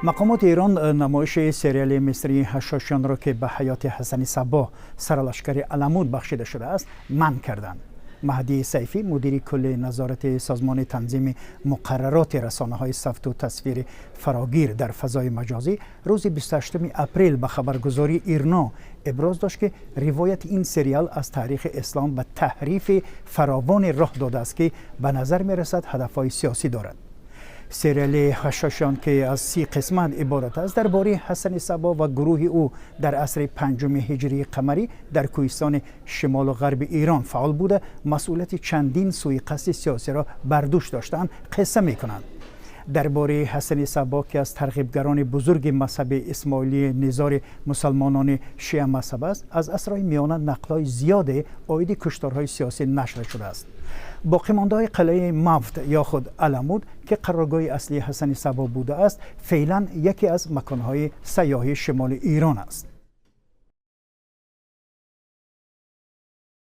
Мақомоти Эрон намоиши сериали мисрии Ҳашошиёнро, ки ба ҳаёти Ҳасани Сабоҳ, сарлашкари Аламуд, бахшида шудааст, манъ карданд. Маҳдии Сайфӣ, мудири кулли назорати Созмони танзими муқаррароти расонаҳои савту тасвири фарогир дар фазои маҷозӣ, рӯзи 28 апрел ба хабаргузории Ирно иброз дошт, ки ривояти ин сериал аз таърихи ислом ба таҳрифи фаровоне роҳ додааст, ки ба назар мерасад, ҳадафҳои сиёсӣ дорад. Сериали Ҳашошиён, ки аз 30 қисмат иборат аст, дар бораи Ҳасани Сабо ва гурӯҳи ӯ дар асри панҷуми ҳиҷрии қамарӣ дар кӯҳистони шимолу ғарби Эрон фаъол буда, масъулияти чандин сӯиқасди сиёсиро бар дӯш доштаанд, қисса мекунанд. Дар бораи Ҳасани Сабо, ки аз тарғибгарони бузурги мазҳаби исмоилии низори мусалмонони шиа мазҳаб аст, аз асрҳои миёна нақлҳои зиёде оиди кушторҳои сиёсӣ нашр шудааст. Боқимондаҳои қалъаи Мавт ё худ Аламуд, ки қароргоҳи аслии Ҳасани Сабо будааст, феълан яке аз маконҳои сайёҳии шимоли Эрон аст.